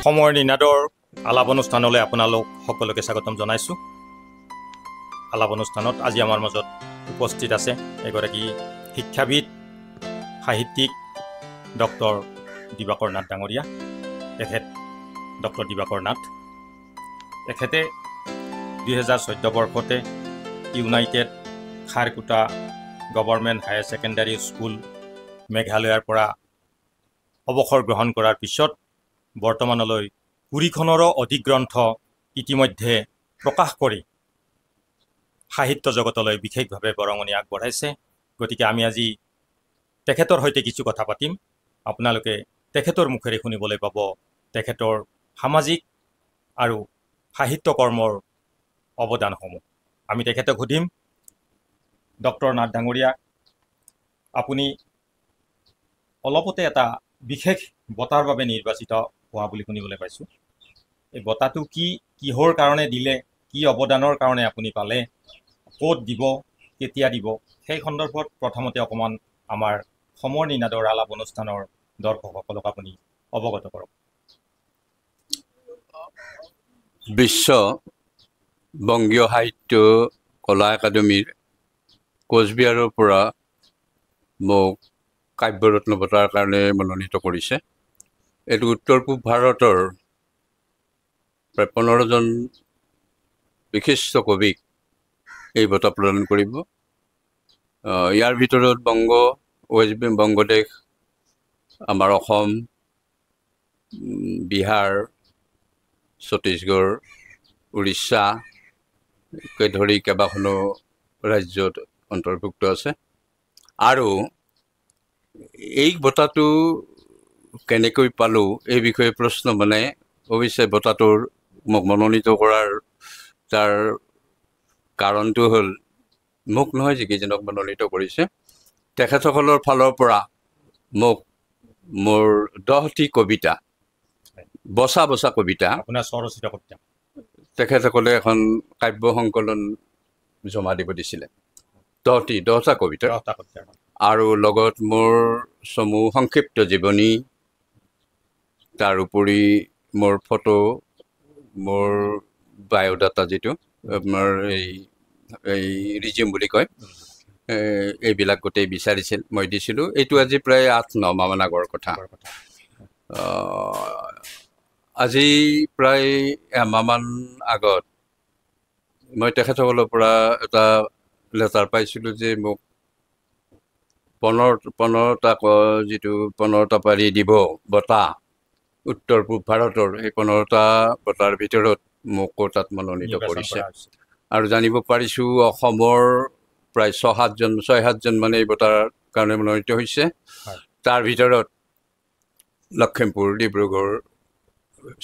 সময়ৰ নিনাদৰ আলাপ অনুষ্ঠানলৈ আপোনালোক সকলোকে স্বাগতম জনাইছোঁ। আলাপ অনুষ্ঠানত আজি আমাৰ মাজত উপস্থিত আছে এগৰাকী শিক্ষাবিদ, সাহিত্যিক ডক্টৰ দিবাকৰ নাথ ডাঙৰীয়া। তেখেত ডক্টৰ দিবাকৰ নাথ, তেখেতে 2014 বৰ্ষতে United Kharkutta government higher secondary school মেঘালয়ৰ পৰা অৱসৰ গ্ৰহণ কৰাৰ পিছত বৰ্তমানলৈ 20খনৰো অধিক গ্ৰন্থ ইতিমধ্যে প্ৰকাশ কৰি সাহিত্য জগতলৈ বিশেষভাৱে বৰঙণি আগবঢ়াইছে। গতিকে আমি আজি তেখেতৰ সৈতে কিছু কথা পাতিম। আপোনালোকে তেখেতৰ মুখেৰে শুনিবলৈ পাব তেখেতৰ সামাজিক আৰু সাহিত্য কৰ্মৰ অৱদানসমূহ। আমি তেখেতক সুধিম, ডক্টৰ নাথ ডাঙৰীয়া, আপুনি অলপতে এটা বিশেষ বঁটাৰ বাবে নিৰ্বাচিত হোৱা বুলি শুনিবলৈ পাইছোঁ। এই বঁটাটো কি, কিহৰ কাৰণে দিলে, কি অৱদানৰ কাৰণে আপুনি পালে, ক'ত দিব, কেতিয়া দিব, সেই সন্দৰ্ভত প্ৰথমতে অকণমান আমাৰ সমৰ নিনাদৰ আলাপ অনুষ্ঠানৰ দৰ্শকসকলক আপুনি অৱগত কৰক। বিশ্ব বংগীয় সাহিত্য কলা একাডেমীৰ কোচবিহাৰৰ পৰা মোক কাব্যৰত্ন বঁটাৰ কাৰণে মনোনীত কৰিছে। এইটো উত্তৰ পূব ভাৰতৰ প্ৰায় 15জন বিশিষ্ট কবিক এই বঁটা প্ৰদান কৰিব। ইয়াৰ ভিতৰত বংগ, ৱেষ্ট বংগদেশ, আমাৰ অসম, বিহাৰ, ছত্তীশগড়, উৰিষ্যাকে ধৰি কেইবাখনো ৰাজ্যত অন্তৰ্ভুক্ত আছে। আৰু এই বঁটাটো কেনেকৈ পালোঁ এই বিষয়ে প্ৰশ্ন, মানে অৱশ্যে বঁটাটোৰ মোক মনোনীত কৰাৰ তাৰ কাৰণটো হ'ল, মোক নহয়, যিকেইজনক মনোনীত কৰিছে তেখেতসকলৰ ফালৰ পৰা মোক মোৰ 10টি কবিতা, বচা বচা কবিতা, আপোনাৰ স্বৰচিত কবিতা, তেখেতসকলে এখন কাব্য সংকলন জমা দিব দিছিলে, 10টা কবিতা, আৰু লগত মোৰ চমু সংক্ষিপ্ত জীৱনী, তাৰ উপৰি মোৰ ফটো, মোৰ বায়'ডাটা, যিটো আপোনাৰ এই এই ৰিজিউম বুলি কয়, এইবিলাক গোটেই বিচাৰিছিল, মই দিছিলোঁ। এইটো আজি প্ৰায় 8-9 মাহমান আগৰ কথা। আজি প্ৰায় এমাহমান আগত মই তেখেতসকলৰ পৰা এটা লেটাৰ পাইছিলোঁ যে মোক 15টা যিটো 15টা পাৰি দিব বঁটা, উত্তৰ পূব ভাৰতৰ সেই 15টা বঁটাৰ ভিতৰত মোকো তাত মনোনীত কৰিছে। আৰু জানিব পাৰিছোঁ অসমৰ প্ৰায় 6-7জন মানে এই বঁটাৰ কাৰণে মনোনীত হৈছে। তাৰ ভিতৰত লখিমপুৰ, ডিব্ৰুগড়,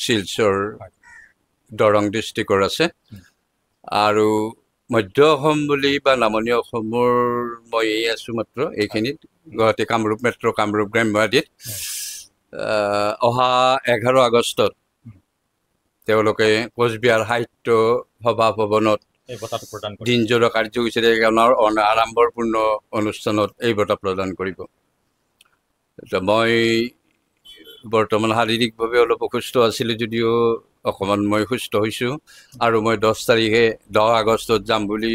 শিলচৰ, দৰং ডিষ্ট্ৰিক্টৰ আছে। আৰু মধ্য অসম বুলি বা নামনি অসমৰ মই এই আছোঁ মাত্ৰ এইখিনিত, গুৱাহাটী, কামৰূপ মেট্ৰ', কামৰূপ গ্ৰাম্য আদিত। অহা 11 আগষ্টত তেওঁলোকে কোচবিহাৰ সাহিত্য সভা ভৱনত দিনজোৰা কাৰ্যসূচীৰে আড়ম্বৰপূৰ্ণ অনুষ্ঠানত এই বঁটা প্ৰদান কৰিব। মই বৰ্তমান শাৰীৰিকভাৱে অলপ অসুস্থ আছিলোঁ যদিও অকণমান মই সুস্থ হৈছোঁ, আৰু মই 10 তাৰিখে 10 আগষ্টত যাম বুলি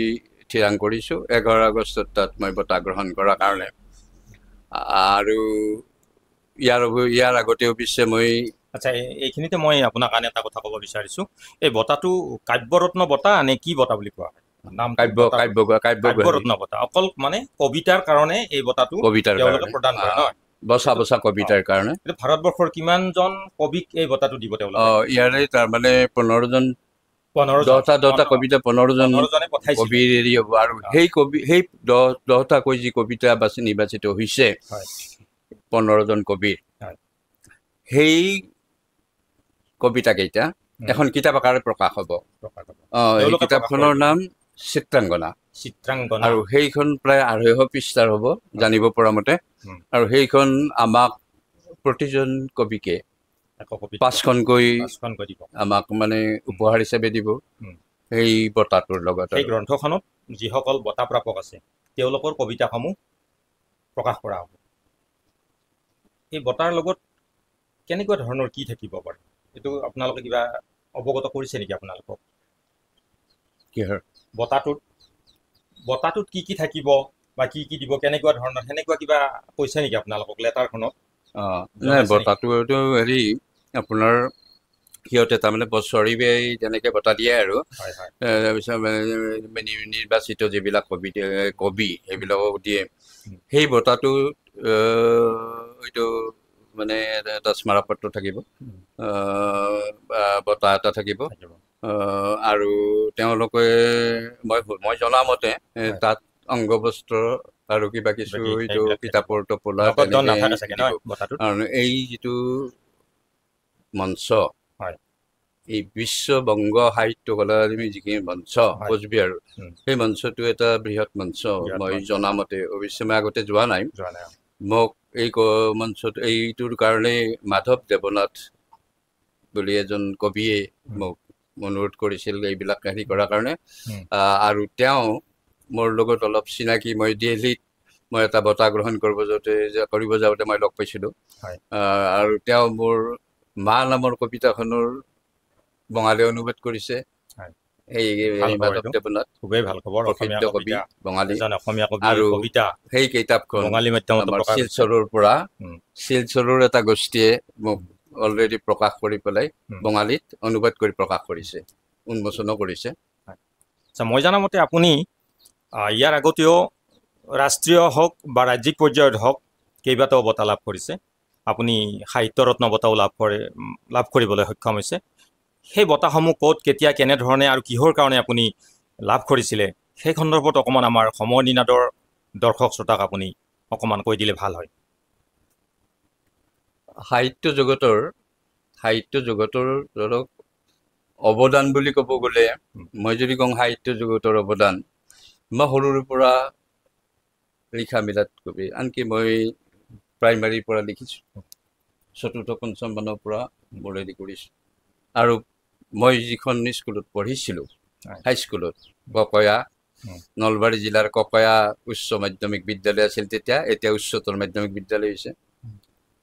থিৰাং কৰিছোঁ। 11 আগষ্টত তাত মই বঁটা গ্ৰহণ কৰাৰ কাৰণে। আৰু ইয়াৰ আগতে অৱশ্যে মই আচ্ছা, এইখিনিতে মই আপোনাক আন এটা কথা ক'ব বিচাৰিছোঁ। এই বঁটাটো কাব্যৰত্ন বঁটা নে কি বঁটা বুলি কোৱা হয়? নাম কাব্য কাব্য কাব্যৰত্ন বঁটা। অকল মানে কবিতাৰ কাৰণে এই বঁটাটো কবিতাৰ তেওঁলোকে প্ৰদান কৰে নহয়? বচা বচা কবিতাৰ কাৰণে। ভাৰতবৰ্ষৰ কিমানজন কবিক এই বঁটাটো দিব তেওঁলোকে? ইয়াৰে তাৰমানে 15জন, 10টা কবিতা 15জন কবিৰ হেৰি হ'ব। আৰু সেই কবি, সেই 10টাকৈ যি কবিতা বাছি নিৰ্বাচিত হৈছে 15জন কবিৰ, সেই কবিতাকেইটা এখন কিতাপ আকাৰে প্ৰকাশ হ'ব। এই কিতাপখনৰ নাম চিত্ৰাংগনা। চিত্ৰাংগনা। আৰু সেইখন প্ৰায় 250 পৃষ্ঠাৰ হ'ব জানিব পৰা মতে। আৰু সেইখন আমাক প্ৰতিজন কবিকে 5খনকৈ আমাক মানে উপহাৰ হিচাপে দিব সেই বঁটাটোৰ লগত। সেই গ্ৰন্থখনত যিসকল বঁটা প্ৰাপক আছে তেওঁলোকৰ কবিতাসমূহ প্ৰকাশ কৰা হ'ব। এই বঁটাৰ লগত কেনেকুৱা ধৰণৰ কি থাকিব পাৰে? এইটো আপোনালোকে কিবা অৱগত কৰিছে নেকি আপোনালোকক? কিহৰ বঁটাটোত কি কি থাকিব বা কি কি দিব, কেনেকুৱা ধৰণৰ, সেনেকুৱা কিবা কৈছে নেকি আপোনালোকক লেটাৰখনত? নাই, বঁটাটো হেৰি আপোনাৰ সিহঁতে তাৰমানে বছৰি তেনেকৈ বঁটা দিয়ে আৰু তাৰপিছত নিৰ্বাচিত যিবিলাক কবি সেইবিলাকক দিয়ে। সেই বঁটাটো এইটো মানে এটা স্মাৰকপত্ৰ থাকিব, বঁটা এটা থাকিব, আৰু তেওঁলোকে মই জনামতে তাত অংগবস্ত্ৰ আৰু কিবা কিছু এইটো কিতাপৰ টোপোলা, আৰু এই যিটো মঞ্চ, এই বিশ্ব বংগ সাহিত্য কলাকাডেমী যিখিনি মঞ্চ কোচবিহাৰ, সেই মঞ্চটো এটা বৃহৎ মঞ্চ মই জনামতে। অৱশ্যে মই আগতে যোৱা নাই। মোক এই মঞ্চত এইটোৰ কাৰণে মাধৱ দেৱনাথ বুলি এজন কবিয়ে মোক অনুৰোধ কৰিছিল এইবিলাক হেৰি কৰাৰ কাৰণে, আৰু তেওঁ মোৰ লগত অলপ চিনাকি। মই দিল্লীত মই এটা বঁটা গ্ৰহণ কৰিব যাওঁতে মই লগ পাইছিলোঁ, আৰু তেওঁ মোৰ মা নামৰ কবিতাখনৰ বঙালী অনুবাদ কৰিছে। এই মাধৱ দেৱনাথ খুবেই ভাল খবৰ, প্ৰসিদ্ধ কবি বঙালী, অসমীয়া কবি, আৰু কবিতা সেই কিতাপখন বঙালী মাধ্যমত শিলচৰৰ পৰা, শিলচৰৰ এটা গোষ্ঠীয়ে মোক অলৰেডি প্ৰকাশ কৰি পেলাই বঙালীত অনুবাদ কৰি প্ৰকাশ কৰিছে, উন্মোচনো কৰিছে। আচ্ছা, মই জনামতে আপুনি ইয়াৰ আগতেও ৰাষ্ট্ৰীয় হওক বা ৰাজ্যিক পৰ্যায়ত হওক কেইবাটাও বঁটা লাভ কৰিছে। আপুনি সাহিত্য ৰত্ন বঁটাও লাভ কৰিবলৈ সক্ষম হৈছে। সেই বঁটাসমূহ ক'ত, কেতিয়া, কেনেধৰণে আৰু কিহৰ কাৰণে আপুনি লাভ কৰিছিলে, সেই সন্দৰ্ভত অকণমান আমাৰ সময় নিনাদৰ দৰ্শক শ্ৰোতাক আপুনি অকণমান কৈ দিলে ভাল হয়। সাহিত্য জগতৰ ধৰক অৱদান বুলি ক'ব গ'লে, মই যদি কওঁ সাহিত্য জগতৰ অৱদান, মই সৰুৰে পৰা লিখা মেলাত কবি, আনকি মই প্ৰাইমাৰীৰ পৰা লিখিছোঁ, চতুৰ্থ পঞ্চম মানৰ পৰা মোৰ হেৰি কৰিছোঁ। আৰু মই যিখন স্কুলত পঢ়িছিলোঁ, হাইস্কুলত, ককয়া, নলবাৰী জিলাৰ ককয়া উচ্চ মাধ্যমিক বিদ্যালয় আছিল তেতিয়া, এতিয়া উচ্চতৰ মাধ্যমিক বিদ্যালয় হৈছে।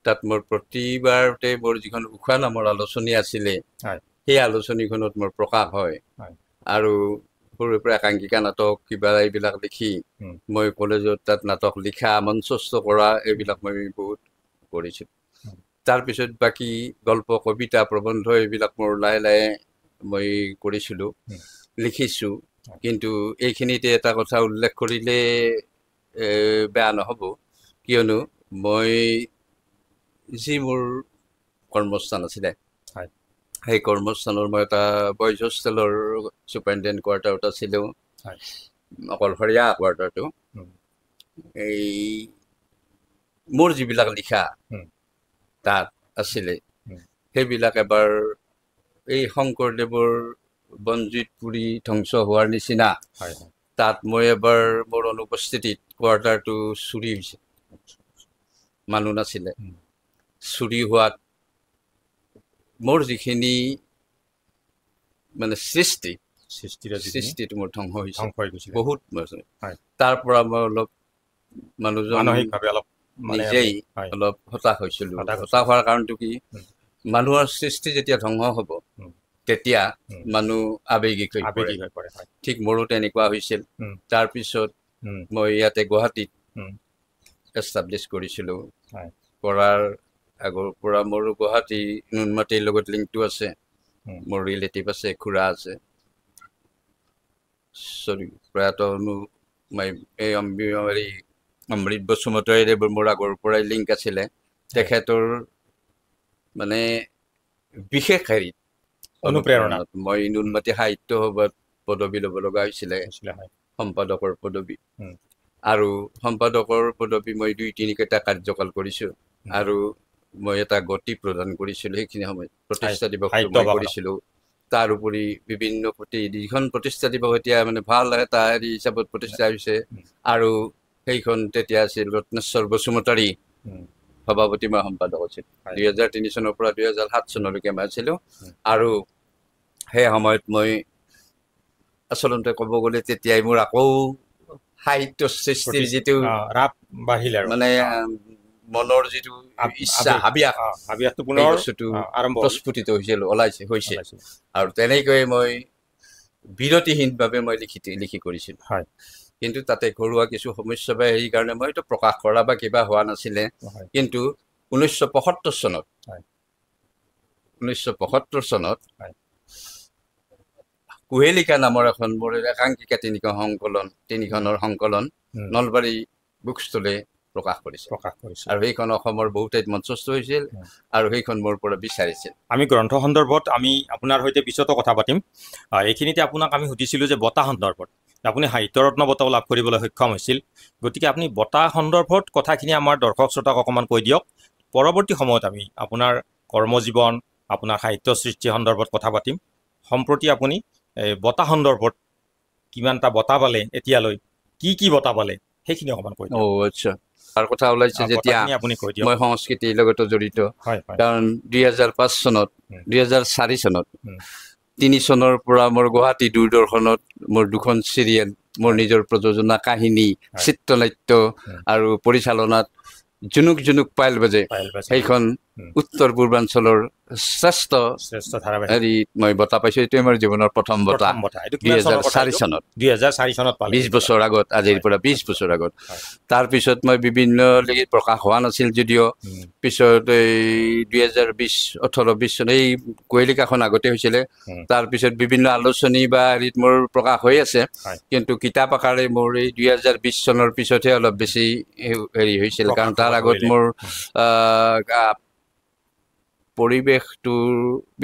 তাত মোৰ প্ৰতিবাৰতে মোৰ যিখন উষা নামৰ আলোচনী আছিলে, সেই আলোচনীখনত মোৰ প্ৰকাশ হয়। আৰু সৰুৰে পৰা একাংকিকা নাটক কিবা এইবিলাক লিখি মই কলেজত তাত নাটক লিখা, মঞ্চস্থ কৰা, এইবিলাক মই বহুত কৰিছিলোঁ। তাৰপিছত বাকী গল্প, কবিতা, প্ৰবন্ধ এইবিলাক মোৰ লাহে লাহে মই কৰিছিলোঁ, লিখিছোঁ। কিন্তু এইখিনিতে এটা কথা উল্লেখ কৰিলে বেয়া নহ'ব, কিয়নো মই যি মোৰ কৰ্মস্থান আছিলে, সেই কৰ্মস্থানৰ মই এটা বইজ হোষ্টেলৰ ছুপাৰিণ্টেণ্ডেণ্ট কোৱাৰ্টাৰত আছিলোঁ, অকলশৰীয়া কোৱাৰ্টাৰটো। এই মোৰ যিবিলাক লিখা তাত আছিলে, সেইবিলাক এবাৰ এই শংকৰদেৱৰ বনজুইত পুৰি ধ্বংস হোৱাৰ নিচিনা তাত মই এবাৰ মোৰ অনুপস্থিতিত কোৱাৰ্টাৰটো চুৰি হৈছে, মানুহ নাছিলে। চুৰি হোৱাত মোৰ যিখিনি মানে সৃষ্টিটো মোৰ ধ্বংস হৈছে বহুত। তাৰ পৰা মই অলপ মানুহজন মানসিকভাৱে অলপ নিজেই অলপ হতাশ হৈছিলোঁ। হতাশ হোৱাৰ কাৰণটো কি, মানুহৰ সৃষ্টি যেতিয়া ধ্বংস হ'ব তেতিয়া মানুহ আৱেগিক হৈ পৰে। ঠিক মোৰো তেনেকুৱা হৈছিল। তাৰপিছত মই ইয়াতে গুৱাহাটীত এষ্টাব্লিছ কৰিছিলোঁ। কৰাৰ আগৰ পৰা মোৰ গুৱাহাটী নুনমাটিৰ লগত লিংকটো আছে, মোৰ ৰিলেটিভ আছে, খুৰা আছে, চৰি প্ৰয়াত এই অমৃত বসুমতাৰীদেৱৰ মোৰ আগৰ পৰাই লিংক আছিলে। তেখেতৰ মানে বিশেষ হেৰিত অনুপ্ৰেৰণাত মই নুনমাটি সাহিত্য সভাত পদবী ল'ব লগা হৈছিলে, সম্পাদকৰ পদবী। আৰু সম্পাদকৰ পদবী মই 2-3কেইটা কাৰ্যকাল কৰিছোঁ, আৰু মই এটা গতি প্ৰদান কৰিছিলোঁ সেইখিনি সময়ত। প্ৰতিষ্ঠা দিৱস মই কৰিছিলোঁ। তাৰোপৰি বিভিন্ন যিখন প্ৰতিষ্ঠা দিৱস এতিয়া মানে ভাল এটা হেৰি হিচাপত প্ৰতিষ্ঠা হৈছে, আৰু সেইখন তেতিয়া আছিল ৰত্নেশ্বৰ বসুমতাৰী সভাপতি, মই সম্পাদক আছিল। 2003 চনৰ পৰা 2007 চনলৈকে মই আছিলোঁ। আৰু সেই সময়ত মই আচলতে ক'ব গ'লে তেতিয়াই মোৰ আকৌ সাহিত্য সৃষ্টিৰ যিটো ৰাপ বাঢ়িল, মানে মনৰ যিটো ইচ্ছা, হাবিয়াস, হাবিয়াসটো পুনৰ বস্তুটো প্ৰস্ফুটিত হৈছিল, ওলাইছে, হৈছে। আৰু তেনেকৈ মই বিৰতিহীনভাৱে মই লিখি কৰিছিলোঁ। কিন্তু তাতে ঘৰুৱা কিছু সমস্যা বা হেৰি কাৰণে মই এইটো প্ৰকাশ কৰা বা কিবা হোৱা নাছিলে। কিন্তু 1975 চনত 1975 চনত কুহেলিকা নামৰ এখন মোৰ একাংকিকা তিনিখনৰ সংকলন নলবাৰী বুক ষ্টলে প্ৰকাশ কৰিছে। আৰু সেইখন অসমৰ বহুত ঠাইত মঞ্চস্থ হৈছিল আৰু সেইখন মোৰ পৰা বিচাৰিছিল। আমি গ্ৰন্থ সন্দৰ্ভত আমি আপোনাৰ সৈতে পিছতো কথা পাতিম। এইখিনিতে আপোনাক আমি সুধিছিলোঁ যে বঁটা সন্দৰ্ভত আপুনি সাহিত্য ৰত্ন বঁটাও লাভ কৰিবলৈ সক্ষম হৈছিল, গতিকে আপুনি বঁটা সন্দৰ্ভত কথাখিনি আমাৰ দৰ্শক শ্ৰোতাক অকণমান কৈ দিয়ক। পৰৱৰ্তী সময়ত আমি আপোনাৰ কৰ্মজীৱন, আপোনাৰ সাহিত্য সৃষ্টি সন্দৰ্ভত কথা পাতিম। সম্প্ৰতি আপুনি এই বঁটা সন্দৰ্ভত কিমানটা বঁটা পালে, এতিয়ালৈ কি কি বঁটা পালে, সেইখিনি অকণমান কৈ দিয়ক। অ' আচ্ছা, তাৰ কথা ওলাইছে যেতিয়া আপুনি কৈ দিয়ক। মই সংস্কৃতিৰ লগতো জড়িত, কাৰণ 2005 চনত, 2004 চনত, 3 চনৰ পৰা মোৰ গুৱাহাটী দূৰদৰ্শনত মোৰ 2খন চিৰিয়েল, মোৰ নিজৰ প্ৰযোজনা, কাহিনী, চিত্ৰনাট্য আৰু পৰিচালনাত জুনুক জুনুক পাইল বাজে, সেইখন উত্তৰ পূৰ্বাঞ্চলৰ শ্ৰেষ্ঠ হেৰি মই বঁটা পাইছোঁ। এইটোৱে মোৰ জীৱনৰ প্ৰথম বঁটা, 2004 চনত, 2004 চনত, 20 বছৰ আগত, আজিৰ পৰা 20 বছৰ আগত। তাৰপিছত মই বিভিন্ন লিগিত প্ৰকাশ হোৱা নাছিল যদিও পিছত এই 2020, 18, 20 চন এই কুহেলিকাখন আগতে হৈছিলে। তাৰপিছত বিভিন্ন আলোচনী বা হেৰিত মোৰ প্ৰকাশ হৈ আছে, কিন্তু কিতাপ আকাৰে মোৰ এই 2020 চনৰ পিছতহে অলপ বেছি হেৰি হৈছিল। কাৰণ তাৰ আগত মোৰ পৰিৱেশটোৰ,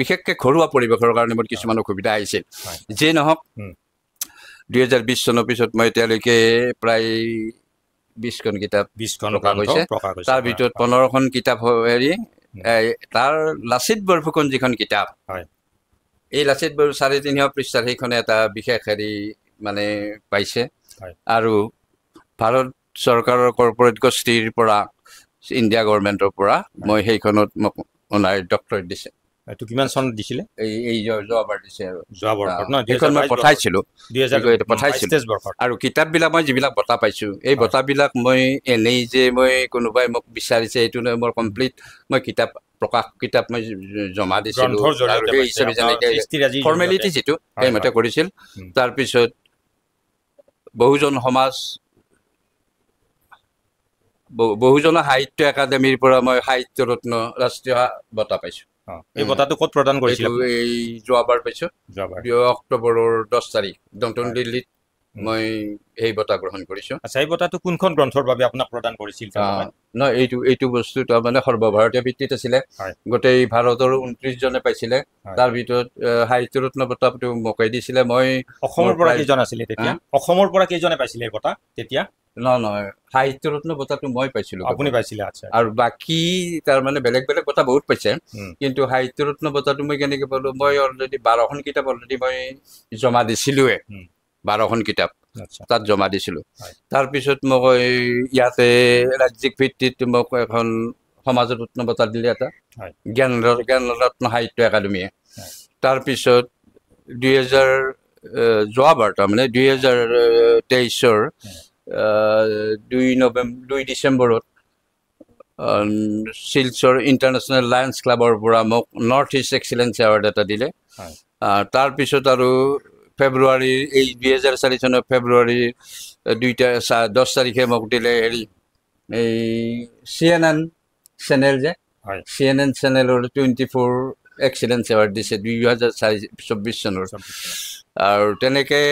বিশেষকৈ ঘৰুৱা পৰিৱেশৰ কাৰণে মোৰ কিছুমান অসুবিধা আহিছিল। যি নহওক, 2020 চনৰ পিছত মই এতিয়ালৈকে প্ৰায় 20খন কিতাপ প্ৰকাশ হৈছে। তাৰ ভিতৰত 15খন কিতাপ হেৰি, তাৰ লাচিত বৰফুকন যিখন কিতাপ, এই লাচিত বৰ 350 পৃষ্ঠাৰ সেইখনে এটা বিশেষ হেৰি মানে পাইছে। আৰু ভাৰত চৰকাৰৰ কৰ্পৰেট গোষ্ঠীৰ পৰা, ইণ্ডিয়া গভৰ্ণমেণ্টৰ পৰা মই সেইখনত মোক অনাৰ ডক্টৰেট দিছে। এইটো কিমান চনত দিছিলে? এই যোৱাবাৰ দিছে। আৰু যোৱা বৰ্ষত ন? সেইখন মই পঠাইছিলোঁ, 2025। আৰু কিতাপবিলাক মই যিবিলাক বঁটা পাইছোঁ, এই বঁটাবিলাক মই এনেই যে মই কোনোবাই মোক বিচাৰিছে এইটো নহয়, মোৰ কমপ্লিট মই কিতাপ প্ৰকাশ, কিতাপ মই জমা দিছিলোঁ আৰু সেই হিচাপে যেনেকৈ ফৰ্মেলিটি যিটো সেইমতে কৰিছিল। তাৰপিছত বহুজন সমাজ, বহুজন সাহিত্য একাডেমীৰ পৰা মই সাহিত্য ৰত্ন ৰাষ্ট্ৰীয় বঁটা পাইছোঁ। এই বঁটাটো ক'ত প্ৰদান কৰিছিল? এই যোৱাবাৰ পাইছোঁ, অক্টোবৰৰ 10 তাৰিখ নতুন দিল্লীত মই এই বঁটা গ্ৰহণ কৰিছোঁ। আচ্ছা, এই বঁটাটো কোনখন গ্ৰন্থৰ বাবে আপোনাক প্ৰদান কৰিছিল? নহয়, এইটো বস্তু তাৰমানে সৰ্বভাৰতীয় ভিত্তিত আছিলে, গোটেই ভাৰতৰ 29 জনে পাইছিলে। তাৰ ভিতৰত সাহিত্য ৰত্ন বঁটাটো মোকেই দিছিলে। মই অসমৰ পৰা কেইজন আছিলে তেতিয়া? অসমৰ পৰা কেইজনে পাইছিলে এই বঁটা তেতিয়া? নহয়, সাহিত্য ৰত্ন বঁটাটো মই পাইছিলোঁ। আপুনি পাইছিলে? আচ্ছা। আৰু বাকী তাৰমানে বেলেগ বেলেগ বঁটা বহুত পাইছে, কিন্তু সাহিত্য ৰত্ন বঁটাটো মই কেনেকৈ পালোঁ, মই অলৰেডি 12খন কিতাপ অলৰেডি মই জমা দিছিলোঁৱে, 12খন কিতাপ তাত জমা দিছিলোঁ। তাৰপিছত মোক ইয়াতে ৰাজ্যিক ভিত্তিত মোক এখন সমাজ ৰত্ন বঁটা দিলে এটা, জ্ঞান ৰত্ন সাহিত্য একাডেমীয়ে। তাৰপিছত 2000 যোৱাবাৰ তাৰমানে 2023ৰ 2 ডিচেম্বৰত শিলচৰ ইণ্টাৰনেশ্যনেল লায়ন্স ক্লাবৰ পৰা মোক নৰ্থ ইষ্ট এক্সিলেঞ্চ এৱাৰ্ড এটা দিলে। তাৰপিছত আৰু ফেব্ৰুৱাৰীৰ এই 2004 চনৰ ফেব্ৰুৱাৰীৰ 10 তাৰিখে মোক দিলে হেৰি, এই CNN channel যে, CNN চেনেলৰ 24 এক্সিলেঞ্চ এৱাৰ্ড দিছে 2024 চনৰ। আৰু তেনেকৈ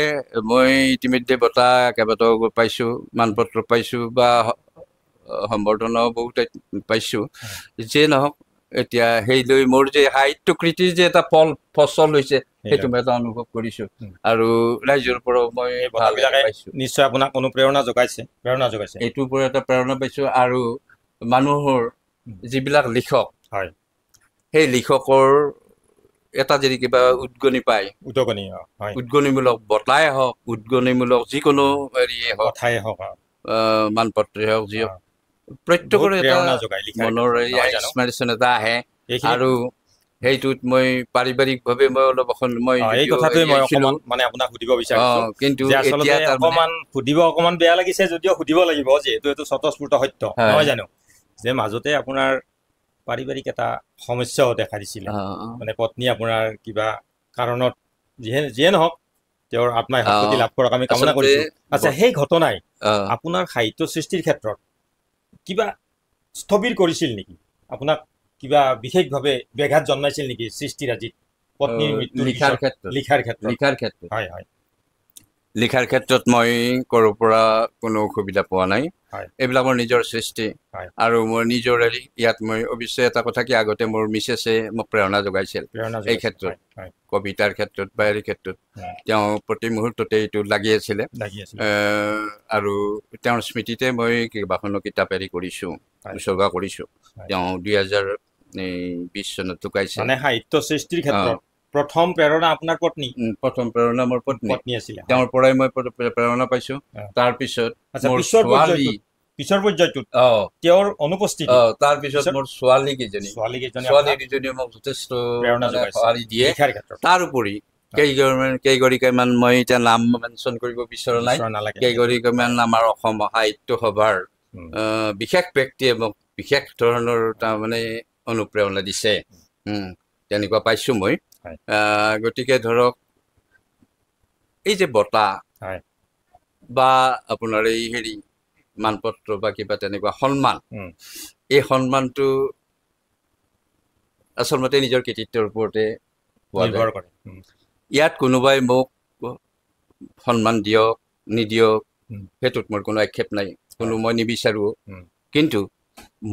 মই ইতিমধ্যে বঁটা কেইবাটাও পাইছোঁ, মানপত্ৰ পাইছোঁ বা সম্বৰ্ধনাও বহুত পাইছোঁ। যিয়ে নহওক, এতিয়া সেই লৈ মোৰ যে সাহিত্য কৃতিৰ যে এটা ফচল হৈছে, সেইটো মই এটা অনুভৱ কৰিছোঁ আৰু ৰাইজৰ পৰাও মই ভাল পাইছোঁ। নিশ্চয় আপোনাক অনুপ্ৰেৰণা যোগাইছে, প্ৰেৰণা যোগাইছে। এইটোৰ পৰা এটা প্ৰেৰণা পাইছোঁ। আৰু মানুহৰ যিবিলাক লিখক, সেই লিখকৰ এটা যদি কিবা উদগনি পায়, উদগনিমূলক বঁটাই হওক, উদগনিমূলক যিকোনো হেৰিয়ে হওক, কথাই হওক, মানপত্ৰই হওক, যি হওক, প্ৰত্যেকৰে এটা মনৰ ইনস্পিৰেশ্যন এটা আহে। আৰু সেইটোত মই পাৰিবাৰিকভাৱে মই অলপ মই এই কথাটোৱে মই অকণমান মানে আপোনাক সুধিব বিচাৰিছোঁ। কিন্তু এতিয়া অকণমান সুধিব অকণমান বেয়া লাগিছে যদিও সুধিব লাগিব, যিহেতু এইটো স্বতঃস্ফূৰ্ত সত্য, নহয় জানো? যে মাজতে আপোনাৰ পাৰিবাৰিক এটা সমস্যাও দেখা দিছিলে, মানে পত্নী আপোনাৰ কিবা কাৰণত যিয়ে নহওক তেওঁৰ আত্মাই সদ্গতি লাভ কৰক আমি কামনা কৰিছোঁ। আচ্ছা, সেই ঘটনাই আপোনাৰ সাহিত্য সৃষ্টিৰ ক্ষেত্ৰত কিবা স্থবিৰ কৰিছিল নেকি? আপোনাক কিবা বিশেষভাৱে ব্যাঘাত জন্মাইছিল নেকি সৃষ্টিৰাজিত পত্নীৰ মৃত্যু? লিখাৰ ক্ষেত্ৰত? লিখাৰ ক্ষেত্ৰত, লিখাৰ ক্ষেত্ৰত হয় হয়, লিখাৰ ক্ষেত্ৰত মই ক'ৰ পৰা কোনো অসুবিধা পোৱা নাই। এইবিলাক মোৰ নিজৰ সৃষ্টি আৰু মোৰ নিজৰ হেৰি। ইয়াত মই অৱশ্যে এটা কথা কি, আগতে মোৰ মিছেছে মোক প্ৰেৰণা যোগাইছিল এই ক্ষেত্ৰত, কবিতাৰ ক্ষেত্ৰত বা হেৰি ক্ষেত্ৰত। তেওঁ প্ৰতি মুহূৰ্ততে এইটো লাগি আছিলে আৰু তেওঁৰ স্মৃতিতে মই কেইবাখনো কিতাপ হেৰি কৰিছোঁ, উৎসৰ্গা কৰিছোঁ। তেওঁ 2020 চনত ঢুকাইছে। মানে সাহিত্য সৃষ্টিৰ ক্ষেত্ৰত প্ৰথম প্ৰেৰণা আপোনাৰ পত্নী? প্ৰথম প্ৰেৰণা মোৰ পত্নী আছিলে, তেওঁৰ পৰাই মই প্ৰেৰণা পাইছোঁ। তাৰপিছত পিছৰ পৰ্যায়টোত তেওঁৰ অনুপস্থিতি, তাৰপিছত মোৰ ছোৱালী কেইজনীয়ে মোক যথেষ্ট সঁহাৰি দিয়ে। তাৰোপৰি কেইগৰাকীমান মই এতিয়া নাম মেনশ্যন কৰিব বিচৰা নাই, কেইগৰাকীমান আমাৰ অসম সাহিত্য সভাৰ বিশেষ ব্যক্তিয়ে মোক বিশেষ ধৰণৰ তাৰমানে অনুপ্ৰেৰণা দিছে, তেনেকুৱা পাইছোঁ মই। গতিকে ধৰক এই যে বঁটা বা আপোনাৰ এই হেৰি মানপত্ৰ বা কিবা তেনেকুৱা সন্মান, এই সন্মানটো আচলতে নিজৰ কৃতিত্বৰ ওপৰতে নিৰ্ভৰ কৰে। ইয়াত কোনোবাই মোক সন্মান দিয়ক নিদিয়ক সেইটোত মোৰ কোনো আক্ষেপ নাই, কোনো মই নিবিচাৰোঁ। কিন্তু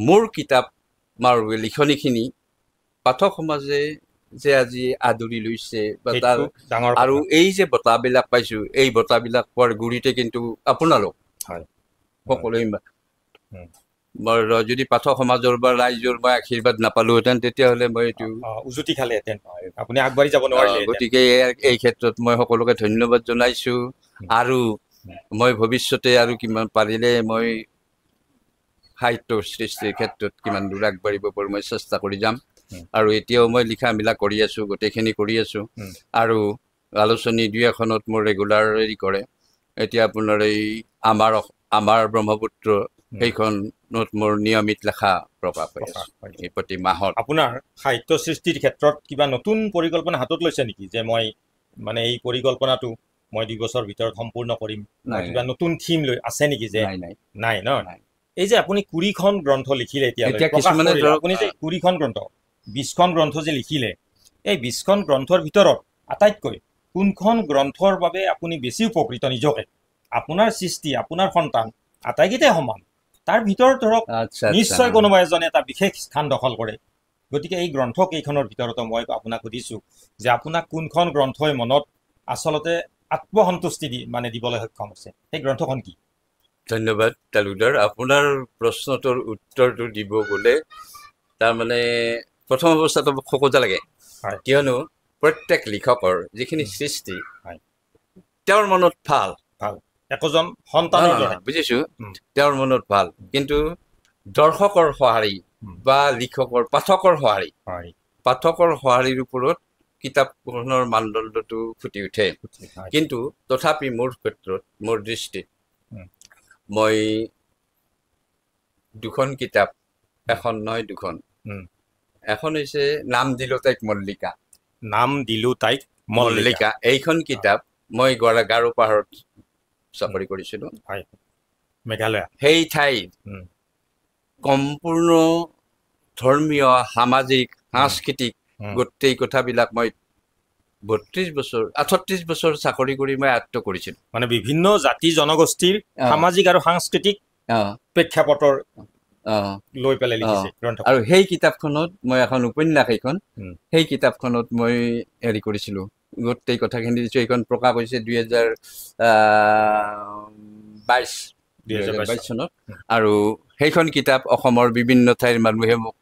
মোৰ কিতাপ আৰু লিখনিখিনি পাঠক সমাজে যে আজি আদৰি লৈছে বা তাৰ আৰু এই যে বঁটাবিলাক পাইছোঁ, এই বঁটাবিলাক পোৱাৰ গুৰিতে কিন্তু আপোনালোক সকলোৱে, যদি পাঠক সমাজৰ বা ৰাইজৰ মই আশীৰ্বাদ নাপালোহেঁতেন তেতিয়াহ'লে মই এইটো উজুতি খালেহেঁতেন, আপুনি আগবাঢ়ি যাব নোৱাৰিলে। গতিকে এই ক্ষেত্ৰত মই সকলোকে ধন্যবাদ জনাইছোঁ আৰু মই ভৱিষ্যতে আৰু কিমান পাৰিলে মই সাহিত্য সৃষ্টিৰ ক্ষেত্ৰত কিমান দূৰ আগবাঢ়িব পাৰোঁ মই চেষ্টা কৰি যাম। আৰু এতিয়াও মই লিখা মেলা কৰি আছোঁ, গোটেইখিনি কৰি আছোঁ। আৰু আলোচনী দুই এখনত মোৰ ৰেগুলাৰ হেৰি কৰে। এতিয়া আপোনাৰ এই আমাৰ ব্ৰহ্মপুত্ৰ সেইখনত মোৰ নিয়মিত লেখা প্ৰকাশ হৈ আছে এই প্ৰতি মাহত। আপোনাৰ সাহিত্য সৃষ্টিৰ ক্ষেত্ৰত কিবা নতুন পৰিকল্পনা হাতত লৈছে নেকি, যে মই মানে এই পৰিকল্পনাটো মই 2 বছৰ ভিতৰত সম্পূৰ্ণ কৰিম, কিবা নতুন থিম লৈ আছে নেকি? যে নাই ন? এই যে আপুনি 20খন গ্ৰন্থ লিখিলে, এতিয়া আপুনি যে 20খন গ্ৰন্থ 20খন গ্ৰন্থ যে লিখিলে, এই 20খন গ্ৰন্থৰ ভিতৰত আটাইতকৈ কোনখন গ্ৰন্থৰ বাবে আপুনি বেছি উপকৃত নিজকে? আপোনাৰ সৃষ্টি, আপোনাৰ সন্তান আটাইকেইটাই সমান, তাৰ ভিতৰত ধৰক নিশ্চয় কোনোবা এজনে এটা বিশেষ স্থান দখল কৰে। গতিকে এই গ্ৰন্থ কেইখনৰ ভিতৰতো মই আপোনাক সুধিছোঁ যে আপোনাক কোনখন গ্ৰন্থই মনত আচলতে আত্মসন্তুষ্টি দি মানে দিবলৈ সক্ষম হৈছে, সেই গ্ৰন্থখন কি? ধন্যবাদ তালুকদাৰ। আপোনাৰ প্ৰশ্নটোৰ উত্তৰটো দিব গ'লে তাৰমানে প্ৰথম অৱস্থাটো খোকোজা লাগে, কিয়নো প্ৰত্যেক লিখকৰ যিখিনি সৃষ্টি তেওঁৰ মনত ভাল ভাল একোজন সন্তানৰ দৰে, বুজিছোঁ, তেওঁৰ মনত ভাল, কিন্তু দৰ্শকৰ সঁহাৰি বা লিখকৰ পাঠকৰ সঁহাৰি, পাঠকৰ সঁহাৰিৰ ওপৰত কিতাপখনৰ মানদণ্ডটো ফুটি উঠে। কিন্তু তথাপি মোৰ ক্ষেত্ৰত, মোৰ দৃষ্টিত মই দুখন কিতাপ, এখন নহয় দুখন, এখন হৈছে নাম দিলো তাইক মল্লিকা, নাম দিলো তাইক মল্লিকা। এইখন কিতাপ মই গাৰো পাহাৰত চাকৰি কৰিছিলোঁ, মেঘালয়, সেই ঠাইত সম্পূৰ্ণ ধৰ্মীয়, সামাজিক, সাংস্কৃতিক গোটেই কথাবিলাক মই 32 বছৰ 38 বছৰ চাকৰি কৰি মই আয়ত্ব কৰিছিলোঁ। মানে বিভিন্ন জাতি জনগোষ্ঠীৰ সামাজিক আৰু সাংস্কৃতিক প্ৰেক্ষাপটৰ লৈ পেলাই লিখিছে গ্ৰন্থ। আৰু সেই কিতাপখনত মই এখন উপন্যাস, এইখন সেই কিতাপখনত মই হেৰি কৰিছিলোঁ, গোটেই কথাখিনি দিছোঁ। এইখন প্ৰকাশ হৈছে 2022 চনত। আৰু সেইখন কিতাপ অসমৰ বিভিন্ন ঠাইৰ মানুহে মোক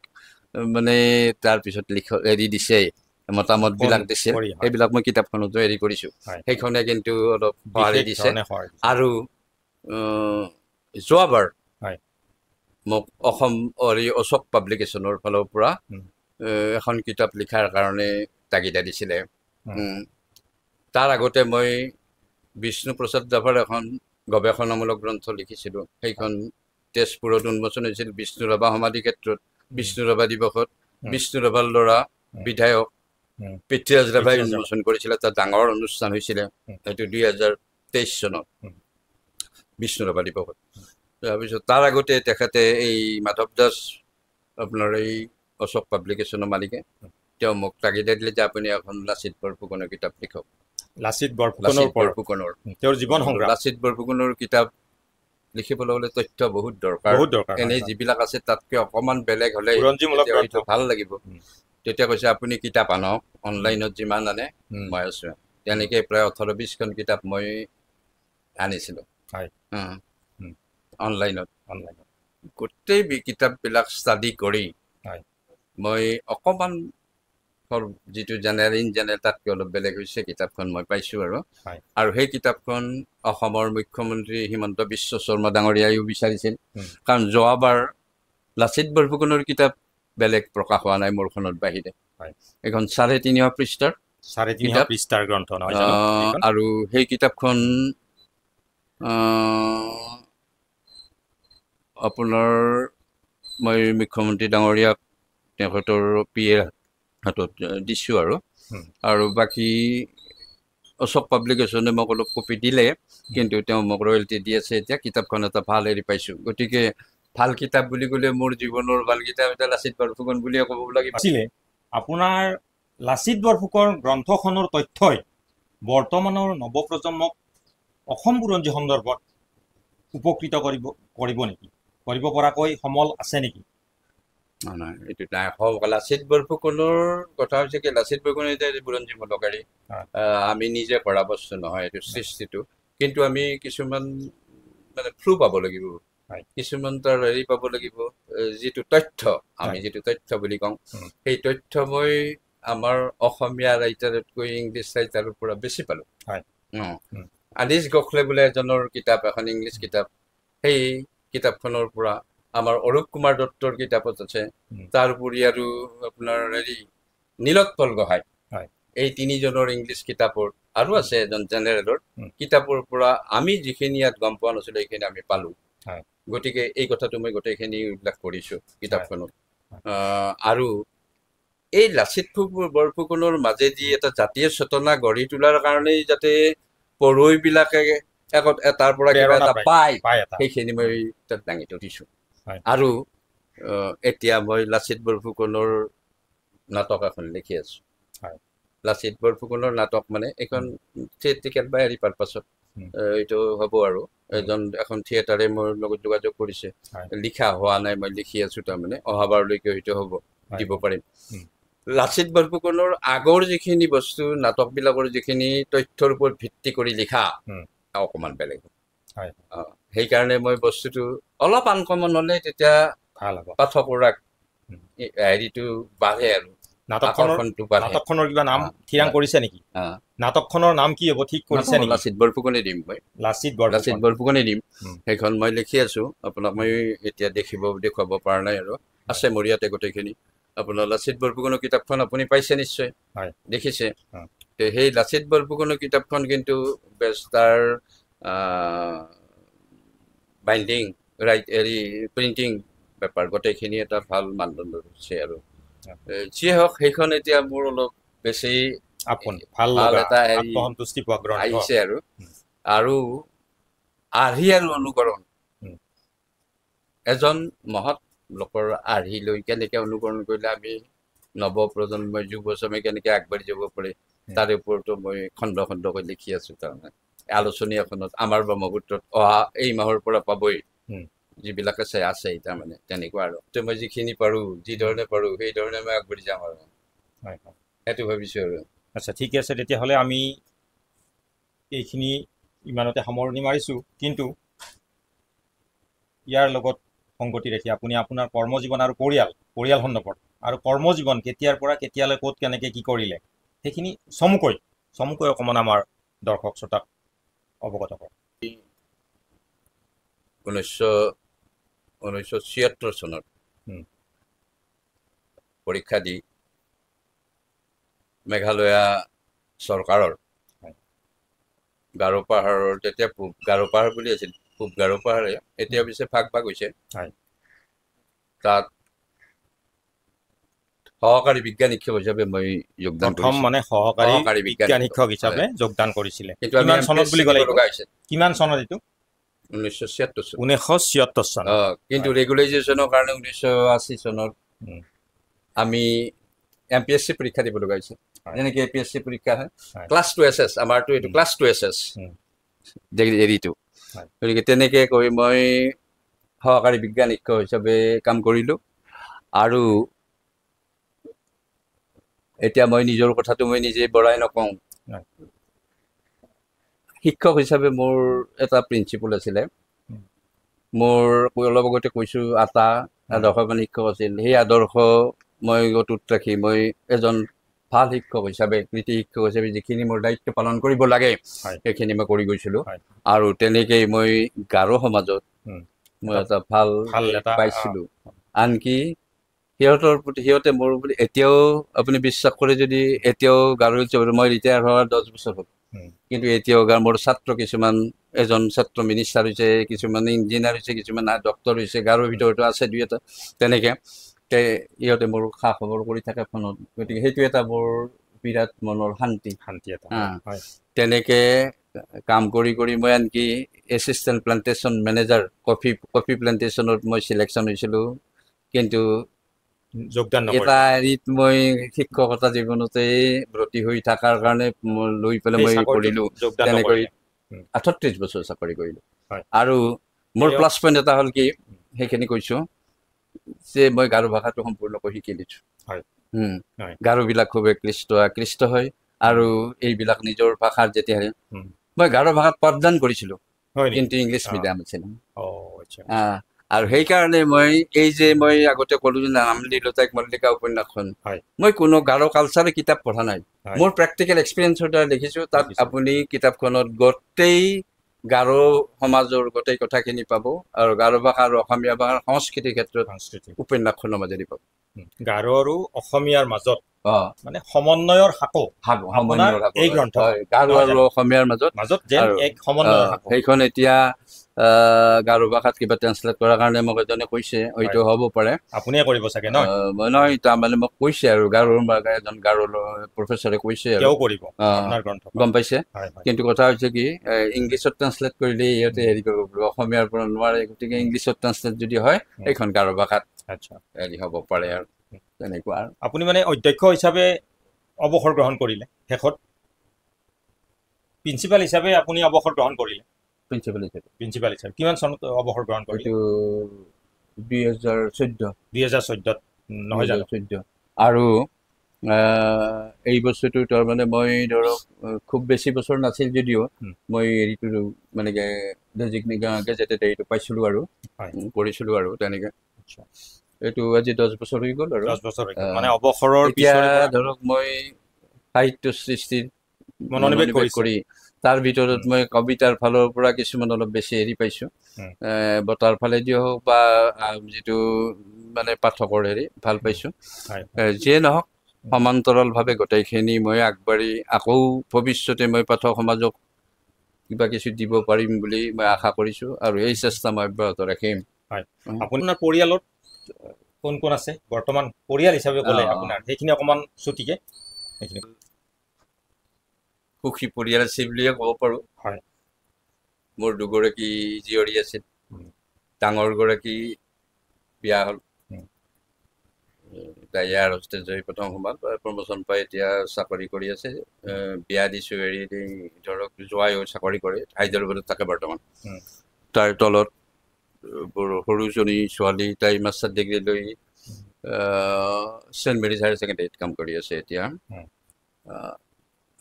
মানে তাৰপিছত হেৰি দিছে, মতামতবিলাক দিছে, সেইবিলাক মই কিতাপখনতো হেৰি কৰিছোঁ। সেইখনে কিন্তু অলপ সঁহাৰি দিছে। আৰু যোৱাবাৰ মোক অসম অশোক পাব্লিকেশ্যনৰ ফালৰ পৰা এখন কিতাপ লিখাৰ কাৰণে তাগিদা দিছিলে। তাৰ আগতে মই বিষ্ণুপ্ৰসাদ ৰাভাৰ এখন গৱেষণামূলক গ্ৰন্থ লিখিছিলোঁ, সেইখন তেজপুৰত উন্মোচন হৈছিল বিষ্ণু ৰাভা সমাধি ক্ষেত্ৰত, বিষ্ণু ৰাভা দিৱসত। বিষ্ণু ৰাভাৰ ল'ৰা বিধায়ক পৃথ্বীৰাজ ৰাভাই উন্মোচন কৰিছিলে, এটা ডাঙৰ অনুষ্ঠান হৈছিলে সেইটো 2023 চনত বিষ্ণু ৰাভা দিৱসত। তাৰপিছত তাৰ আগতে তেখেতে এই মাধৱ দাস আপোনাৰ এই অশোক পাব্লিকেশ্যনৰ মালিকে, তেওঁ মোক তাগিদা দিলে যে আপুনি এখন লাচিত বৰফুকনৰ কিতাপ লিখক। লাচিত বৰফুকনৰ তেওঁৰ জীৱন সংগ্ৰাম। লাচিত বৰফুকনৰ কিতাপ লিখিবলৈ হ'লে তথ্য বহুত দৰকাৰ, এনেই যিবিলাক আছে তাতকৈ অকণমান বেলেগ হ'লে ভাল লাগিব। তেতিয়া কৈছে আপুনি কিতাপ আনক, অনলাইনত যিমান আনে মই আছোঁ। তেনেকৈ প্ৰায় 18-20খন কিতাপ মই আনিছিলোঁ অনলাইনত। গোটেই কিতাপবিলাক ষ্টাডি কৰি মই অকণমান যিটো জেনেৰেল ইন জেনেৰেল তাতকৈ অলপ বেলেগ হৈছে কিতাপখন মই পাইছোঁ আৰু। আৰু সেই কিতাপখন অসমৰ মুখ্যমন্ত্ৰী হিমন্ত বিশ্ব শৰ্মা ডাঙৰীয়াইও বিচাৰিছিল, কাৰণ যোৱাবাৰ লাচিত বৰফুকনৰ কিতাপ বেলেগ প্ৰকাশ হোৱা নাই মোৰখনত বাহিৰে। এইখন 350 পৃষ্ঠাৰ, 350 পৃষ্ঠাৰ গ্ৰন্থ নহয়। আৰু সেই কিতাপখন আপোনাৰ মই মুখ্যমন্ত্ৰী ডাঙৰীয়াক তেখেতৰ পি এ হাতত দিছোঁ আৰু। আৰু বাকী অশোক পাব্লিকেশ্যনে মোক অলপ কপি দিলে, কিন্তু তেওঁ মোক ৰয়েলটি দি আছে এতিয়া। কিতাপখন এটা ভাল হেৰি পাইছোঁ, গতিকে ভাল কিতাপ বুলি ক'লে মোৰ জীৱনৰ ভাল কিতাপ এটা লাচিত বৰফুকন বুলিয়ে ক'ব লাগিব। আছিলে আপোনাৰ লাচিত বৰফুকন গ্ৰন্থখনৰ তথ্যই বৰ্তমানৰ নৱপ্ৰজন্মক অসম বুৰঞ্জী সন্দৰ্ভত উপকৃত কৰিব নেকি, কৰিব পৰাকৈ সমল আছে নেকি? নহয়, এইটো নাই। লাচিত বৰফুকনৰ কথা হৈছে কি, লাচিত বৰফুকন এতিয়া বুৰঞ্জী মূলকাৰী, আমি নিজে কৰা বস্তু নহয় এইটো সৃষ্টিটো, কিন্তু আমি কিছুমান মানে ফ্লু পাব লাগিব, কিছুমান তাৰ হেৰি পাব লাগিব, যিটো তথ্য আমি যিটো তথ্য বুলি কওঁ, সেই তথ্য মই আমাৰ অসমীয়া ৰাইটাৰতকৈ ইংলিছ ৰাইটাৰৰ পৰা বেছি পালোঁ। আনিছ গোখলে বোলে এজনৰ কিতাপ, এখন ইংলিছ কিতাপ, সেই কিতাপখনৰ পৰা আমাৰ অৰূপ কুমাৰ দত্তৰ কিতাপত আছে, তাৰোপৰি আৰু আপোনাৰ হেৰি নীলোৎপল গোহাঁই, এই তিনিজনৰ ইংলিছ কিতাপৰ আৰু আছে এজন জেনেৰেলৰ কিতাপৰ পৰা আমি যিখিনি ইয়াত গম পোৱা নাছিলোঁ সেইখিনি আমি পালোঁ। গতিকে এই কথাটো মই গোটেইখিনি উল্লেখ কৰিছোঁ কিতাপখনত। আৰু এই লাচিত বৰফুকনৰ মাজেদি এটা জাতীয় চেতনা গঢ়ি তোলাৰ কাৰণেই যাতে পঢ়ুৱৈবিলাকে তাৰ পৰা কিবা এটা পায়, সেইখিনি মই তাত দাঙি ধৰিছোঁ। আৰু এতিয়া মই লাচিত বৰফুকনৰ নাটক এখন লিখি আছোঁ। লাচিত বৰফুকনৰ নাটক মানে এইখন থিয়েট্ৰিকেল বা হেৰি পাৰপাছত এইটো হ'ব আৰু। এখন থিয়েটাৰে মোৰ লগত যোগাযোগ কৰিছে, লিখা হোৱা নাই, মই লিখি আছোঁ, তাৰমানে অহাবাৰলৈকে হয়তো হ'ব, দিব পাৰিম। লাচিত বৰফুকনৰ আগৰ যিখিনি বস্তু, নাটকবিলাকৰ যিখিনি তথ্যৰ ওপৰত ভিত্তি কৰি লিখা অকণমান বেলেগ, সেইকাৰণে মই বস্তুটো অলপ আনকমন হ'লে তেতিয়া ভাল হ'ব, পাঠকৰ হেৰিটো বাঢ়ে। আৰু নাটকখনৰ কিবা নাম থিৰাং কৰিছে নেকি? নাটকখনৰ নাম কি হ'ব ঠিক কৰিছে নেকি? লাচিত বৰফুকনে দিম মই, লাচিত বৰফুকনে দিম। সেইখন মই লিখি আছোঁ, আপোনাক মই এতিয়া দেখুৱাব পৰা নাই আৰু, আছে মোৰ ইয়াতে গোটেইখিনি। আপোনাৰ লাচিত বৰফুকনৰ কিতাপখন আপুনি পাইছে নিশ্চয়, দেখিছে। সেই লাচিত বৰফুকনৰ কিতাপখন কিন্তু বেছ তাৰ বাইণ্ডিং, ৰাইট হেৰি প্ৰিণ্টিং পেপাৰ গোটেইখিনি এটা ভাল মানদণ্ড হৈছে। আৰু যিয়ে হওক, সেইখন এতিয়া মোৰ অলপ বেছি আপোন ভাল এটা আত্মসন্তুষ্টি পোৱা গ্ৰন্থ আহিছে। আৰু আৰু আৰ্হি আৰু অনুকৰণ, এজন মহৎ লোকৰ আৰ্হি লৈ কেনেকৈ অনুকৰণ কৰিলে আমি নৱপ্ৰজন্মই যুৱচামে কেনেকৈ আগবাঢ়ি যাব পাৰে, তাৰে ওপৰতো মই খণ্ড খণ্ডকৈ লিখি আছোঁ। তাৰমানে আলোচনী এখনত আমাৰ ব্ৰহ্মপুত্ৰত অহা এই মাহৰ পৰা পাবই, যিবিলাক আছে আছে তাৰমানে তেনেকুৱা। আৰু মই যিখিনি পাৰোঁ, যি ধৰণে পাৰোঁ সেই ধৰণে মই আগবাঢ়ি যাম আৰু, সেইটো ভাবিছোঁ আৰু। আচ্ছা, ঠিকে আছে। তেতিয়াহ'লে আমি এইখিনি ইমানতে সামৰণি মাৰিছোঁ, কিন্তু ইয়াৰ লগত সংগতি ৰাখি আপুনি আপোনাৰ কৰ্মজীৱন আৰু পৰিয়াল সন্দৰ্ভত আৰু কৰ্মজীৱন কেতিয়াৰ পৰা কেতিয়ালৈ ক'ত কেনেকৈ কি কৰিলে সেইখিনি চমুকৈ অকণমান আমাৰ দৰ্শক শ্ৰোতাক অৱগত কৰক। 1976 চনত পৰীক্ষা দি মেঘালয়া চৰকাৰৰ গাৰো পাহাৰৰ, তেতিয়া গাৰো পাহাৰ বুলি আছিল, পূব গাৰো পাহাৰে, এতিয়া অৱশ্যে ভাগ ভাগ হৈছে, তাত সহকাৰী বিজ্ঞান শিক্ষক হিচাপে মই যোগদান প্ৰথম মানে সহকাৰী বিজ্ঞান শিক্ষক হিচাপে যোগদান কৰিছিলে। কিমান চনত বুলি ক'লে? কিমান চনত এইটো? 1976 চন। 1976 চন। কিন্তু ৰেগুলাইজেশ্যনৰ কাৰণে 1980 চনত আমি এম পি এছ চি পৰীক্ষা দিব লগা হৈছে। যেনেকৈ এ পি এছ চি পৰীক্ষা হয়, ক্লাছ 2 SS, আমাৰতো এইটো ক্লাছ 2 SS হেৰিটো। গতিকে তেনেকৈ কৰি মই সহকাৰী বিজ্ঞান শিক্ষক হিচাপে কাম কৰিলোঁ। আৰু এতিয়া মই নিজৰ কথাটো মই নিজে বঢ়াই নকওঁ, শিক্ষক হিচাপে মোৰ এটা প্ৰিন্সিপল আছিলে। মোৰ অলপ আগতে কৈছোঁ, আটা আদৰ্শবান শিক্ষক আছিল। সেই আদৰ্শ মই অটুট ৰাখি মই এজন ভাল শিক্ষক হিচাপে, কৃতি শিক্ষক হিচাপে যিখিনি মোৰ দায়িত্ব পালন কৰিব লাগে সেইখিনি মই কৰি গৈছিলোঁ। আৰু তেনেকেই মই গাৰো সমাজত মই এটা ভাল পাইছিলোঁ। আনকি সিহঁতৰ প্ৰতি, সিহঁতে মোৰ প্ৰতি এতিয়াও, আপুনি বিশ্বাস কৰে যদি, এতিয়াও গাৰো, মই ৰিটায়াৰ হোৱাৰ 10 বছৰ হ'ল, কিন্তু এতিয়াও মোৰ ছাত্ৰ কিছুমান, এজন ছাত্ৰ মিনিষ্টাৰ হৈছে, কিছুমান ইঞ্জিনিয়াৰ হৈছে, কিছুমান ডক্টৰ হৈছে, গাৰোৰ ভিতৰতো আছে দুই এটা, তেনেকৈ ইহঁতে মোৰ খা খবৰ কৰি থাকে ফোনত। গতিকে সেইটো এটা মোৰ বিৰাট মনৰ শান্তি, শান্তি এটা। তেনেকৈ কাম কৰি কৰি মই আনকি এছিষ্টেণ্ট প্লাণ্টেশ্যন মেনেজাৰ, কফি প্লাণ্টেশ্যনত মই চিলেকশ্যন হৈছিলোঁ। কিন্তু যোগদান এটা হেৰিত মই শিক্ষকতা জীৱনতেই ব্ৰতী হৈ থকাৰ কাৰণে লৈ পেলাই মই কৰিলোঁ। তেনেকৈ 38 বছৰ চাকৰি কৰিলোঁ। আৰু মোৰ প্লাছ পইণ্ট এটা হ'ল কি, সেইখিনি কৈছোঁ যে মই গাৰো ভাষাটো সম্পূৰ্ণকৈ শিকি লৈছোঁ। গাৰোবিলাক খুবেই আকৃষ্ট হয় আৰু এইবিলাক নিজৰ ভাষাৰ যেতিয়া মই গাৰো ভাষাত পাঠদান কৰিছিলোঁ, কিন্তু ইংলিছ মিডিয়াম আছিলে। আৰু সেইকাৰণে মই এই যে মই আগতে ক'লো যে নাম দিলোঁ তাইক মল্লিকা উপন্যাসখন, মই কোনো গাৰো কালচাৰৰ কিতাপ পঢ়া নাই, মোৰ প্ৰেক্টিকেল এক্সপিৰিয়েঞ্চৰ দ্বাৰা লিখিছোঁ। তাত আপুনি কিতাপখনত গোটেই গাৰো সমাজৰ গোটেই কথাখিনি পাব আৰু গাৰো ভাষা আৰু অসমীয়া ভাষাৰ সংস্কৃতিৰ ক্ষেত্ৰত উপন্যাসখনৰ মাজেদি পাব। গাৰো আৰু অসমীয়াৰ মাজত মানে সমন্বয়ৰ সাঁকো, এই গ্ৰন্থ গাৰো আৰু অসমীয়াৰ মাজত এক সমন্বয়ৰ সাঁকো। সেইখন এতিয়া গাৰো ভাষাত কিবা ট্ৰেঞ্চলেট কৰাৰ কাৰণে মোক এজনে কৈছে, হয়তো হ'ব পাৰে, আপুনিয়ে কৰিব চাগে? নহয়, তাৰমানে মোক কৈছে আৰু গাৰোৰ এজন গাৰো প্ৰফেচৰে কৈছে আৰু কৰিব, গম পাইছে। কিন্তু কথা হৈছে কি, ইংলিছত ট্ৰেঞ্চলেট কৰিলে ইহঁতে হেৰি কৰিব পাৰিব, অসমীয়াৰ পৰা নোৱাৰে। গতিকে ইংলিছত ট্ৰেঞ্চলেট যদি হয় এইখন গাৰো ভাষাত হেৰি হ'ব পাৰে আৰু তেনেকুৱা। আৰু আপুনি মানে অধ্যক্ষ হিচাপে অৱসৰ গ্ৰহণ কৰিলে, শেষত প্ৰিন্সিপাল হিচাপে আপুনি অৱসৰ গ্ৰহণ কৰিলে? প্ৰিন্সিপাল হিচাপে, প্ৰিন্সিপাল হিচাপে কিমান চনত অৱসৰ গ্ৰহণ কৰিলে? এইটো 2014। 2014 নহয় জানো? 14। আৰু এই বস্তুটো তাৰমানে মই ধৰক খুব বেছি বছৰ নাছিল যদিও মই হেৰিটো মানে গেজেটেড হেৰিটো পাইছিলোঁ আৰু কৰিছিলোঁ আৰু তেনেকৈ। এইটো আজি 10 বছৰ হৈ গ'ল আৰু। 10 বছৰ হৈ গ'ল মানে অৱসৰৰ এতিয়া ধৰক মই সাহিত্য সৃষ্টিত মনোনিৱেশ কৰি তাৰ ভিতৰত মই কবিতাৰ ফালৰ পৰা কিছুমান অলপ বেছি হেৰি পাইছোঁ, বঁটাৰ ফালেদি হওক বা যিটো মানে পাঠকৰ হেৰি ভাল পাইছোঁ। যিয়ে নহওক, সমান্তৰালভাৱে গোটেইখিনি মই আগবাঢ়ি আকৌ ভৱিষ্যতে মই পাঠক সমাজক কিবা কিছু দিব পাৰিম বুলি মই আশা কৰিছোঁ আৰু এই চেষ্টা মই অব্যাহত ৰাখিম। হয়, আপোনাৰ পৰিয়ালত কোন কোন আছে বৰ্তমান? পৰিয়াল হিচাপে ক'লে আপোনাৰ সেইখিনি অকণমান চুটিকে। সেইখিনি সুখী পৰিয়াল আছে বুলিয়ে ক'ব পাৰোঁ। হয়, মোৰ দুগৰাকী জীয়ৰী আছিল, ডাঙৰগৰাকী বিয়া হ'ল, তাই এয়াৰ হোষ্টেজ হৈ প্ৰথম সোমাল, প্ৰমোচন পাই এতিয়া চাকৰি কৰি আছে। বিয়া দিছোঁ, হেৰি ধৰক জোৱাইও চাকৰি কৰে, হায়দৰাবাদত থাকে বৰ্তমান। তাৰ তলত সৰুজনী ছোৱালী, তাই মাষ্টাৰ ডিগ্ৰী লৈ চেণ্ট মেৰিজ হায়াৰ ছেকেণ্ডেৰীত কাম কৰি আছে এতিয়া।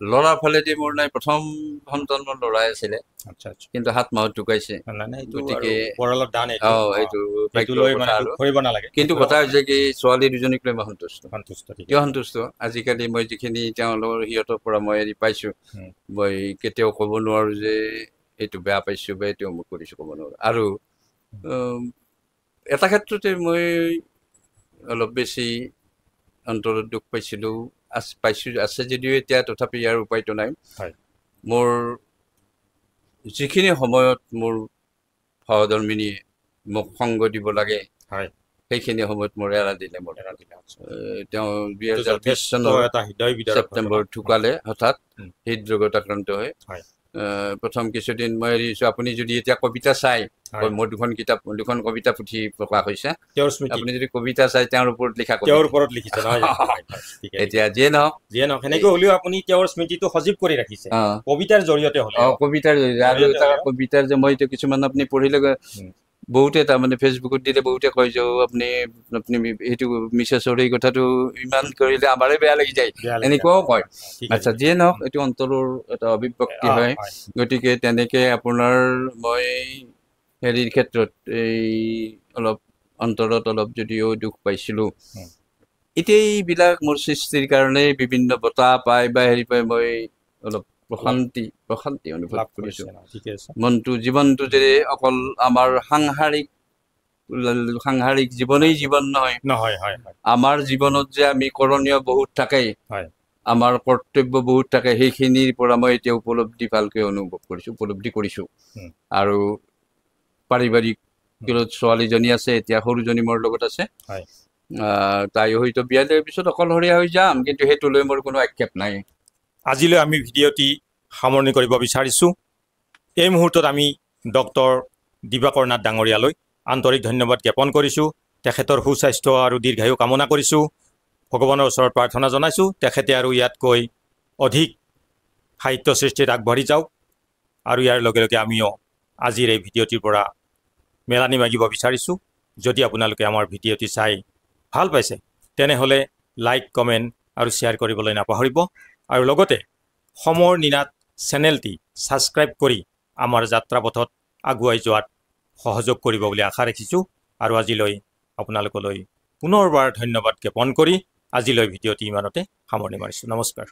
ল'ৰাৰ ফালেদি মোৰ নাই, প্ৰথম সন্তান মোৰ ল'ৰাই আছিলে, কিন্তু 7 মাহত ঢুকাইছে। গতিকে কিন্তু কথা হৈছে কি, ছোৱালী দুজনীক লৈ মই সন্তুষ্ট। কিয় সন্তুষ্ট? আজিকালি মই যিখিনি তেওঁলোকৰ সিহঁতৰ পৰা মই হেৰি পাইছোঁ, মই কেতিয়াও ক'ব নোৱাৰোঁ যে এইটো বেয়া পাইছোঁ বা এইটো অমুক কৰিছোঁ, ক'ব নোৱাৰোঁ। আৰু এটা ক্ষেত্ৰতে মই অলপ বেছি অন্তৰত দুখ পাইছিলোঁ, পাইছোঁ আছে যদিও এতিয়া তথাপি ইয়াৰ উপায়টো নাই। মোৰ যিখিনি সময়ত মোৰ সহধৰ্মিনীয়ে মোক সংগ দিব লাগে, হয়, সেইখিনি সময়ত মোৰ এৰা দিলে। মোৰ তেওঁ 2020 চনৰ ছেপ্টেম্বৰত ঢুকালে হঠাৎ হৃদৰোগত আক্ৰান্ত হৈ। প্ৰথম কিছুদিন মই এৰিছোঁ। আপুনি যদি এতিয়া কবিতা চাই, মোৰ দুখন কিতাপ, দুখন কবিতা পুথি প্ৰকাশ হৈছে, আপুনি যদি কবিতা চাই তেওঁৰ ওপৰত লিখা, তেওঁৰ ওপৰত লিখিছে। এতিয়া যিয়ে নহওক, সেনেকৈ হ'লেও আপুনি তেওঁৰ স্মৃতিটো সজীৱ কৰি ৰাখিছে কবিতাৰ জৰিয়তে। কবিতাৰ জৰিয়তে। আৰু এটা কবিতাৰ যে মই এতিয়া কিছুমান আপুনি পঢ়িলে বহুতে তাৰমানে ফেচবুকত দিলে বহুতে কয় যে আপুনি আপুনি সেইটো মিছেছৰ এই কথাটো ইমান কৰিলে আমাৰে বেয়া লাগি যায়, এনেকুৱাও কয়। আচ্ছা, যিয়ে নহওক, এইটো অন্তৰৰ এটা অভিব্যক্তি হয়। গতিকে তেনেকে আপোনাৰ মই হেৰিৰ ক্ষেত্ৰত এই অলপ অন্তৰত অলপ যদিও দুখ পাইছিলোঁ, এতিয়া এইবিলাক মোৰ সৃষ্টিৰ কাৰণে বিভিন্ন বঁটা পাই বা হেৰি পাই মই অলপ প্ৰশান্তি প্ৰশান্তি অনুভৱ কৰিছোঁ। মনটো, জীৱনটো যে অকল আমাৰ সাংসাৰিক সাংসাৰিক জীৱনেই জীৱন নহয়, আমাৰ জীৱনত যে আমি কৰণীয় বহুত থাকে, আমাৰ কৰ্তব্য বহুত থাকে, সেইখিনিৰ পৰা মই এতিয়া উপলব্ধি ভালকৈ অনুভৱ কৰিছোঁ, উপলব্ধি কৰিছোঁ। আৰু পাৰিবাৰিক ছোৱালীজনী আছে, এতিয়া সৰুজনী মোৰ লগত আছে, তাই হয়তো বিয়া দিয়াৰ পিছত অকলশৰীয়া হৈ যাম, কিন্তু সেইটো লৈ মোৰ কোনো আক্ষেপ নাই। আজিলৈ আমি ভিডিঅ'টি সামৰণি কৰিব বিচাৰিছোঁ। এই মুহূৰ্তত আমি ডক্টৰ দিবাকৰ নাথ ডাঙৰীয়ালৈ আন্তৰিক ধন্যবাদ জ্ঞাপন কৰিছোঁ। তেখেতৰ সুস্বাস্থ্য আৰু দীৰ্ঘায়ু কামনা কৰিছোঁ। ভগৱানৰ ওচৰত প্ৰাৰ্থনা জনাইছোঁ তেখেতে আৰু ইয়াতকৈ অধিক সাহিত্য সৃষ্টিত আগবাঢ়ি যাওক। আৰু ইয়াৰ লগে লগে আমিও আজিৰ এই ভিডিঅ'টিৰ পৰা মেলানি মাগিব বিচাৰিছোঁ। যদি আপোনালোকে আমাৰ ভিডিঅ'টি চাই ভাল পাইছে তেনেহ'লে লাইক, কমেণ্ট আৰু শ্বেয়াৰ কৰিবলৈ নাপাহৰিব। আৰু লগতে সমৰ নিনাদ চেনেলটি ছাবস্ক্ৰাইব কৰি আমাৰ যাত্ৰাপথত আগুৱাই যোৱাত সহযোগ কৰিব বুলি আশা ৰাখিছোঁ। আৰু আজিলৈ আপোনালোকলৈ পুনৰবাৰ ধন্যবাদ জ্ঞাপন কৰি আজিলৈ ভিডিঅ'টি ইমানতে সামৰণি মাৰিছোঁ। নমস্কাৰ।